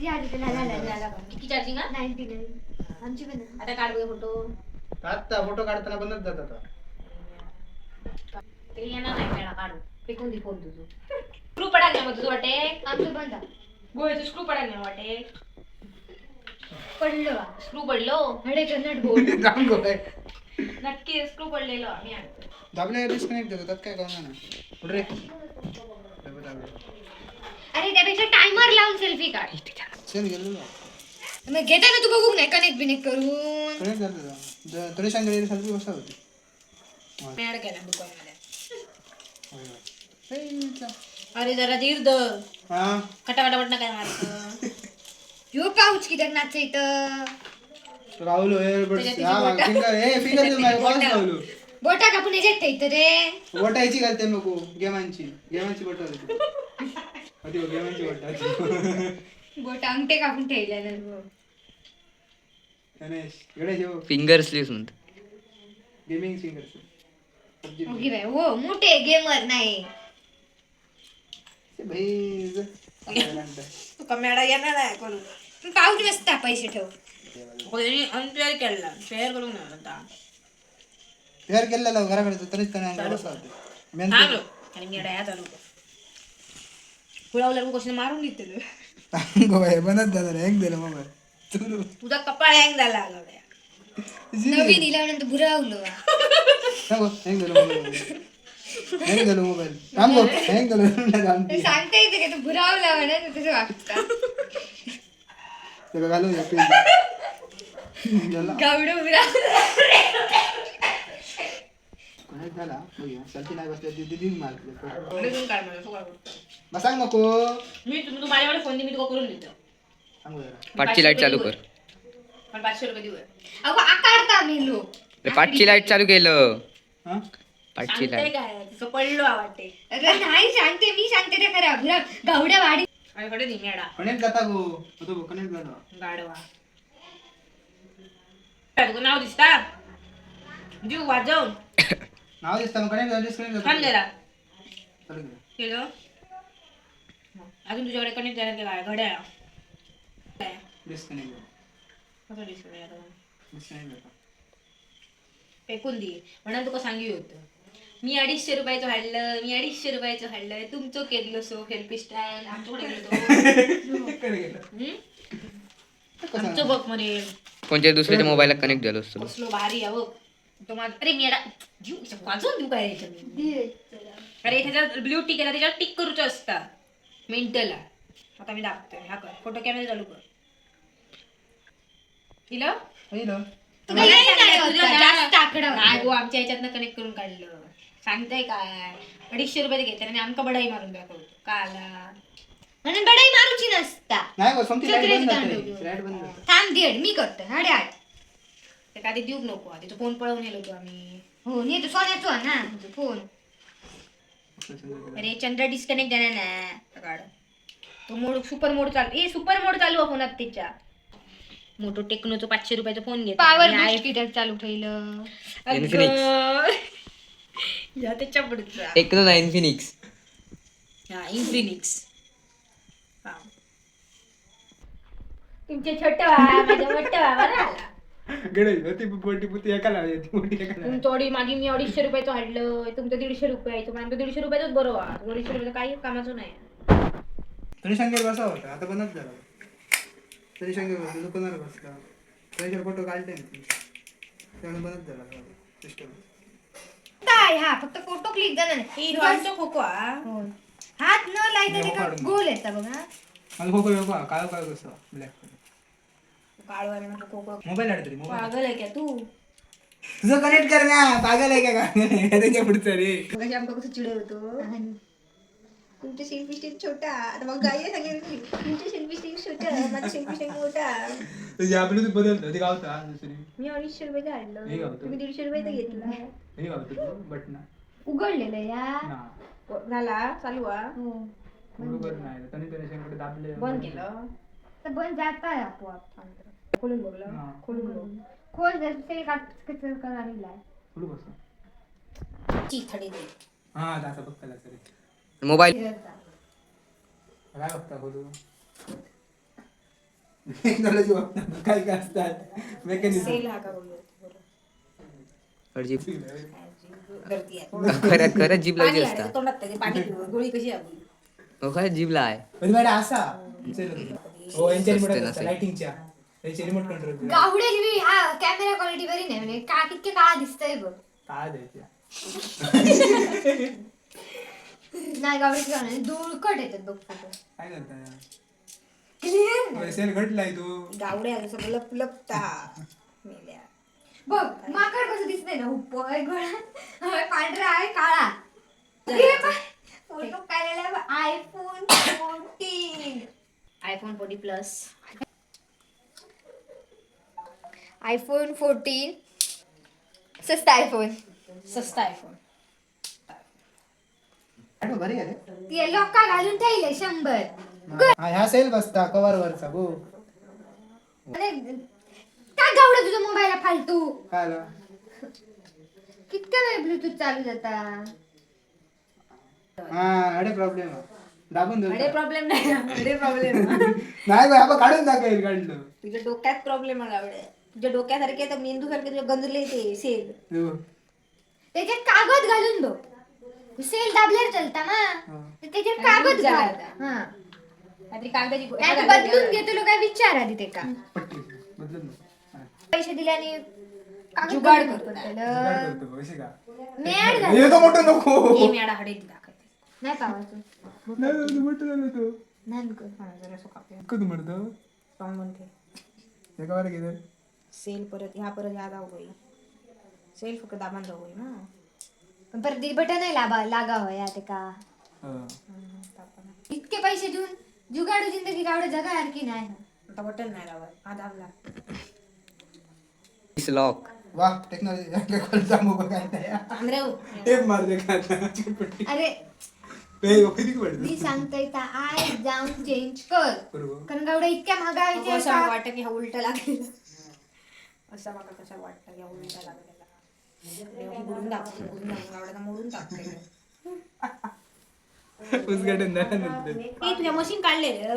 झालं. किती चार्जिंग हा? 99. आमची पण आहे. आता काढ बघ फोटो. आता फोटो काढताना बंदच जात आता. ते येणार नाही मेळा काढू, फेकून दे फोन तुझं. स्क्रू पडाल नाही मग तुझं वाटे. आमचं बंद आहे. गोळ्याचं स्क्रू पडाल नाही वाटे. पडलो बा. स्क्रू पडलो. अडे कन्नड बोल. जाम गोय. नक्की स्क्रू पडलेलो आम्ही आणतो. दाबले डिस्कनेक्ट जातो, त्यात काय करणार ना. कुठे रे? दाबे, दाबे. अरे त्यापेक्षा टायमर लावून सेल्फी काढ. चल गेलो. मग घेता ना तू, बघू नाही कनेक्ट बिनेक्ट करून. कनेक्ट झालं तरी सांगितलं, सेल्फी बसत होती. मेळा केला दुकानमध्ये. होय, होय. ए, चा. अरे जरा धीर धर. हा. खटाखटापट काय मारत. ह्यो पाऊच कित्याक नाच इथं? राहुल त्याच्यात तिची बोटं. Finger a finger Rahul. बोटा कापून याच्यात ठेवतं रे. वटायची घालते नको, गेमांची गेमांची बोट होती. होती बघ, गेमांची बोट होती. बोट अंगठे कापून ठेवलेलं बघ. गणेश गणेश हो. फिंगर स्लीव्स म्हणतो. Gaming fingers. ओके बाई, हो मोठे गेमर नाही. भाई. तुका मेळा येणार आहे करू. पण पाऊच मस्त आहे, पैसे ठेव. अनफेअर केला, फेअर करू ना आता. फेअर केलेला घराकडे तरीच त्याने बसला होते. थांब आणि मेळा या चालू कर. पुळावल्यावर कशाने मारून देते. बंदच झालं रे, एक दिलं मोबाईल. तुझा कपाळ हँग झाला गावड्या. नवीन इल्यानंतर बुरावलो. हँग झालं मोबाईल, हँग झालं मोबाईल, थांब गो, हँग झालं. सांगता येते का तू बुरावला म्हणा तसं वागता. सगळं घालून झाला. गावडं बुरावलं. कनेक्ट झाला बघूया, सेल्फी नाही बसल्या दिदी मारते. लगून काढ मला सगळं. बसांग नको. मी तू माझ्याकडे फोन दे, मी तुका करून देतो. सांगू जरा. पाठची लाईट चालू कर. पण 500 रुपये देऊया. अगं आकारता मी लोक. अरे पाठची लाईट चालू केलं. हा. पाठची सांगते लाईट. काय तुझं पडलो वाटते. अरे नाही सांगते, मी सांगते ते खरं बुरा गावड्या वाडी. आणि कडे दे मेळा. कनेक्ट जाता गो होतो, कनेक्ट झाला. गाडवा तुका नाव दिसता जीव वाजवून. नाव दिसतं मग कनेक्ट झालं, डिस्कनेक्ट थांब जरा. चालू केलं. केलं. अजून तुझ्याकडे कनेक्ट झालं की काय घड्याळ? डिस्कनेक्ट झालं. कसं डिस्कनेक्ट झालं? डिस्कनेक्ट झालं. फेकून दे म्हणून तुका सांगी होतं मी 250 रुपयाचं हाडलं, मी 250 रुपयाचं हाडलं. तुमचं केलं सो सेल्फी स्टँड आमच्याकडे गेलो. कडे गेलं. हम्म? कसं? आमचं बघ म्हणे. कोणत्या दुसऱ्याच्या मोबाईलला कनेक्ट झालो असतो. कसलो भारी आहे बघ तो माझा. अरे मी जीव वाजवून देऊ काय याच्यात? अरे त्याच्यात ब्ल्यू टिक आहे, त्याच्यावर टिक करूचं असता मेंटला. आता मी दाबतोय, हा कर फोटो कॅमेरा चालू कर हिला. पहिलं. तुला येत नाही तुझं होता, ना. जास्त आकडा होता. नाही गो, आमच्या ह्याच्यातनं कनेक्ट करून काढलं. सांगताय काय, 250 रुपये घेतले आणि आमका बडाई मारून दाखवतो का आला. म्हणून बडाई मारूची नसता. नाही गो, सोमती लाईट बंद छत्रीच जाते, दांडू. लाईट बंद जाते. थांब दीड मी करतो 8:30. ते आधी देऊक नको, आधी तो फोन पळवून नेलो होतो आम्ही. हो नाही तो सोन्याचो आहे ना तुझा फोन. अरे चंद्र डिस्कनेक्ट झाला ना काढ तो मोड, सुपर मोड चालू. ए सुपर मोड चालू आहे फोनात त्याच्या. मोठो टेक्नोचं 500 रुपयाचा फोन घेतला. पॉवर आणि बूस्ट कित्याक चालू ठेवलं? अगं. या त्याच्या पुढचा. टेक्नो ना इन्फिनिक्स. हा इन्फिनिक्स. हा तुमचे छोटं माझ्या मोठं बरं आला. गणेश होती मोठी पुती एका लावली, ती मोठी एका लावली. तुमचं अडी मागे मी 250 रुपयाचं हाडलं, तुमचं 150 रुपयाचं, पण आमचं 150 रुपयाचंच बरं वा. 250 रुपयाचं काही कामाचं नाही. तरी शंकर बसा होता, आता बंदच झाला. तरी शंकर बसला दुकानावर बसला, तरी फोटो काढले ना त्यामुळे बंदच झाला सिस्टम. काय हा फक्त फोटो क्लिक झाला नाही. आमचं खोको हा. हो. हात न लायता ते का काढून. गोल येता बघा. मला खोको नको, काळो काळो कसं ब्लॅक. काळू आहे म्हणजे खोको. मोबाईल आड तरी मोबाईल. पागल आहे का तू? तुझं कनेक्ट कर ना, पागल आहे का काय त्याच्या पुढचं रे. मगाशी आमका कसं चिडवतो, तुमचं सेल्फी स्टिक छोटा. आता मग गाई सांगेल, तुमचं सेल्फी स्टिक छोटा, माझा सेल्फी स्टिक मोठा. तुझी आपली तू बदलतो ती गावता दुसरी. मी 250 रुपयाचं हे हाडलं, गावतो. तुम्ही 150 रुपयाचं घेतला. हे गावतो बटना. उघडलेलं या. ना. झाला चालू हा. हो. बरोबर नाही, तनी तनी शंकर दाबले. बंद केलं. तर बंद जाता आपोआप. खोलून बघलं. हा. खोलून बघ. खोल सेल काट कचर कर आणि लाय. खोलू कसं? चिथडी दे. हा आता बघ कला सर. मोबाईल. काय बघता खोलू? टेक्नॉलॉजी बघतात काय काय असतात मेकॅनिझम. सेल हा का बघूया. जीभ गर्दी आहे. खरं खरंच जीभ लावची पाणी असता. आहे, तोंडात टाक, पाणी पिऊ. गोळी कशी आहे? हो, खरंच जीभ लाय. म्हणजे मॅडम असा हो, यांच्या सस्ते रिमोट नसेल. लाइटिंगच्या, त्यांचे रिमोट कंट्रोल. गावड्याची बी हा कॅमेरा क्वालिटी बरी नाही, म्हणजे का कितके काळा दिसतंय बघ. काय द्यायच्या? नाही, गावड्याची गावड्या धुळकट येतात बघ फोटो. काय करताय? क्लिअर. सेल घटलाय तू. गावड्या सगळं लप लपता मेल्या. बघ माकड कसं दिसतंय ना, उपय गोळा पांढरा आहे काळा. फोटो काढलेला iPhone 14. iPhone 40 plus. iPhone 14 सस्ता आयफोन. सस्ता आयफोन. बरी आहे. ती लोका घालून ठेवले 100. हा, ह्या सेल बसता कवर वरचा गो. अरे काय गावडा तुझ्या मोबाईल फालतू. काय आलं? कितका वेळ ब्लूटूथ चालू जाता. हा, अरे प्रॉब्लेम दाबून अडे धरतो. प्रॉब्लेम नाही, अडे प्रॉब्लेम. नाही बाई, आपण काढून दाखवेल काढलं. तुझ्या डोक्यात प्रॉब्लेम आला आवडे, तुझ्या डोक्यासारखे तर मेंदू सारखे तुझ्या गंजले ते सेल. हो. त्याच्यात कागद घालून बघ, सेल दाबल्यावर चलता ना. तर त्याच्यात आणि कागद लूज झाला घाल. आता. हा. काहीतरी कागदाची नाही तर बदलून घेतो काय विचार आधी ते का. पट्टी बदलून नको. हा. पैसे दिले आणि कागद जुगाड बदलून करतो. पडलं. जुगाड करतो, अशी का? मॅड झालं. हे तो मोठं नको. हे मी आडा हडे दाखवते. नाही पावायचं. नाही, नाही, मोठं झालं तो. नाही नको. हा, जरा असं कापूया. कधी म्हणतो? सॉंग म्हणते. एका बार गेलं. सेल परत ह्या, परत ह्या दाव गई, सेल फक्त दाबान जाऊ गई ना. पण परत ते बटन आहे लागा लागावं या ते का. हा. इतके पैसे देऊन जुगाडू जिंदगी गावडं जगासारखी नाही. आता बटन नाही लावत, हा दाबला. लॉक. वा टेक्नॉलॉजी, कोणता मोबाईल काय? आंध्रे. टेप मारते का आता? अरे. पे किती पडतो? मी सांगतोय का I जाऊन चेंज कर. बरोबर. कारण गावडं इतक्या महागाईच्या असं मला वाटतं की हा उलटा लागलेला, असं मला कसं वाटतं की हा उलटा लागलेला. उघडून दाखव, उघडून दाखव, आवडता मोडून टाकते. उद्घाटन झाल्यानंतर. ए, तुझ्या मशीन काढले रे?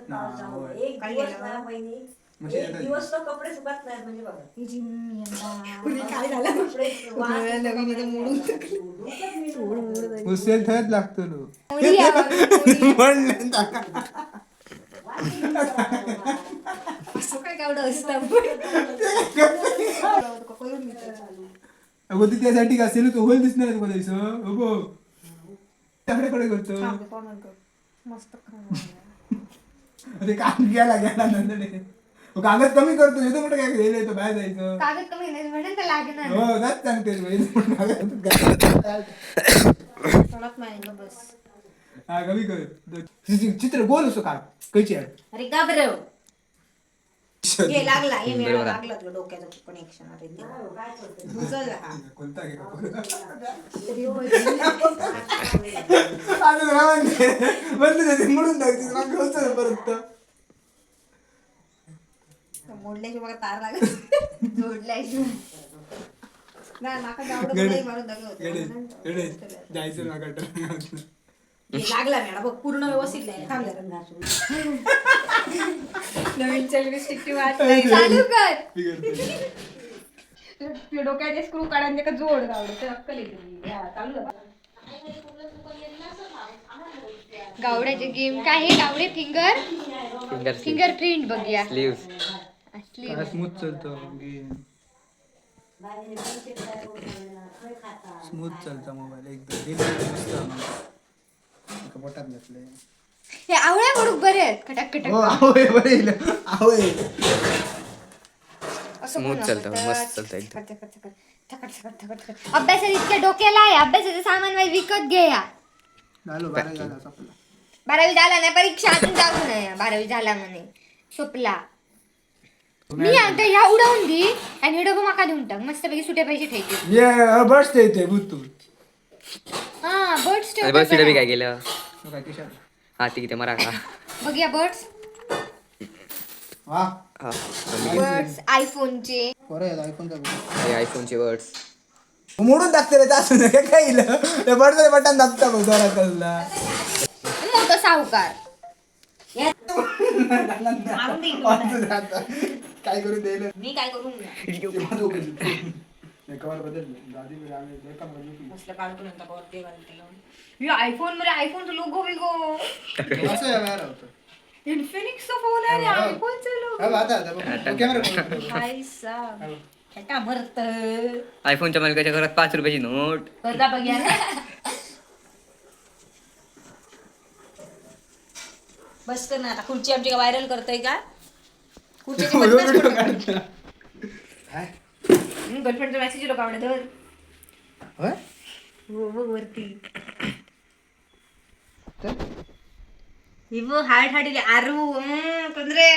नाही, काढलेलं. मशीन येतात. दिवस तर कपडे सुकत नाहीत म्हणजे बघा. काय झालं, नवीन इथं मोडून टाकलं. उसेल थंयच लागतो लो. मोडी आहे, म्हणलं टाका. असं काय गावडं असतं करून मी ते चालू. अगं ती त्यासाठी का असेल तो होईल दिसणार तुका थंयसर. हो बघ. त्याकडे कडे करतो. थांब, कोण कर. मस्त खाणं. अरे काम गेला गेला नंतर हो, कागद कमी करतो येतो कुठे काय गेलं येतो बाहेर जायचं. कागद कमी नाही म्हणून तर लागणार. हो, त्याच सांगते बाई, कागद. तोंडात नाही गं बस. हा, कमी कर. चित्र गोल असतो का कैची आहे? अरे का बरं हे लागला, हे मेळा बरोबर आहे. लागला तुला डोक्याचं कनेक्शन. अरे देवा. उचल हा. कोणता घे आता राहून बंद झाली म्हणून टाकते मग होतं परत तर. मोडल्याशिवाय बघा तार लागत. जोडल्याशिवाय. नाही, माका गावडं गणेश, कुठेही मारून दाखवतं. गणेश, गणेश, जायचं नका हे लागला मॅडम बघ, पूर्ण व्यवस्थित लागला. थांब जरा. नवीन चलविस्टिकची वाट नाही. चालू कर. डोक्याचे स्क्रू काढायचे का जोड गावडं ते अक्कल येते. हा, चालू झालं. गावड्याचे गेम काय हे Gawde finger finger finger print बघूया. स्लीव्स. असली. स्मूथ चालतो गेम, स्मूथ चालतो मोबाईल एकदम. गेम मस्त एका बोटात घेतलंय. हे आवळ्या बरोबर बरे आहेत खटक खटक. हो, आवय बरे इलं. आवय. असं Smooth कोण चालतं, वापरतं? मस्त चालतं एकदम. थकट, थकट, थकट, थकट, थकट, थकट, थकट. अभ्यासात इतक्या डोक्याला आहे, अभ्यासाचं सामान बाई विकत घे या. झालो, 12 झाला संपला. 12वी झाला नाही, परीक्षा अजून जाऊ नाही, 12वी झाला म्हणे सोपला. मी आता ह्या उडवून दी आणि हे डबं माका देऊन टाक, मस्तपैकी सुटे पैसे ठेवते. ये बस येते भूत तू. हा, बर्ड्स. बस बी काय केलं? तो काय किशाल. हा, ती किती मरा का. बघूया बर्ड्स. वा. हा. बर्ड्स आयफोनचे. बरं, आयफोन हे आयफोनचे वर्ड्स. मोडून टाकते रे तास काय काय इलं. ते बटन बटन दाबता बघ जोरात कसला. मोठं सावकार. मारून देईन तुम्हाला. आता काय करू देईल मी काय करू कवर बदलले दादी आम्ही काम करू. कसलं काढतो नंतर बघ ते घालते आयफोन मध्ये आयफोनचं लोगो बिगो असं या बाहेर होतं. इन्फिनिक्सचा फोन आहे आणि आयफोनचा लोगो. हा, आता आता बघ. कॅमेरा भाई साहब खेटा मरत आयफोनच्या मालकाच्या घरात 5 रुपयाची नोट. करता बघ्या बस कर ना आता. खुर्ची आमची का व्हायरल करतोय का? खुर्चीची बदनाच फोटो. काय? गर्लफ्रेंडचा मेसेज लोक आवडत धर. होय? हो बघ वरती. तर? ही बघ हार्ट हार्ट दिली. आरू कोण रे?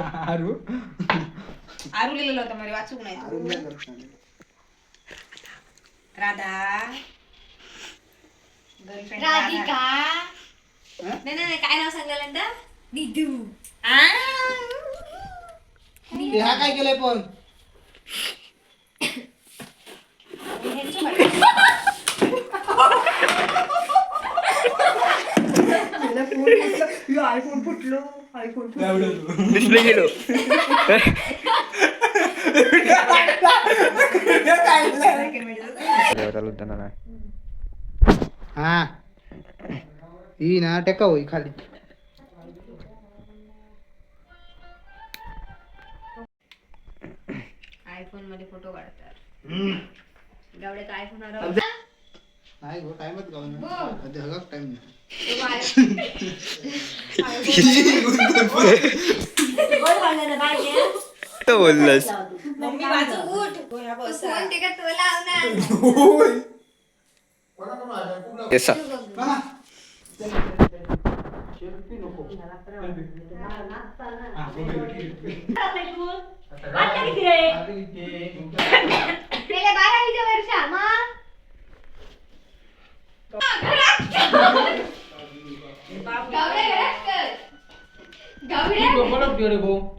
आरू. आरू लिहिलेलं होतं मला वाचू नाही. आरू नाही करत नाही. राधा गर्लफ्रेंड. राधिका. नाही नाही नाही, काय नाव सांगायला नंतर? निधू. आ. ते हा काय केलंय पण? आयफोन फुटलो, आयफोन. डिस्प्ले गेलो. चालू ना. हा ही ना टेका होई खाली. आयफोन मध्ये फोटो काढतात. गावड्याचा आयफोन हरवला. नाही गो, टाइमच गाव ना, हगाक टाइम नाही. बोललंस. मम्मी वाचू उठ. हो, ह्या बस. फोन ते का तो लावणार. तेसा. गेल्या 12वीच्या वर्षा मग गावड्या घरात कर. गावड्या.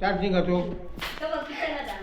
चार्जिंग करतो. तो बघ, किती झाला.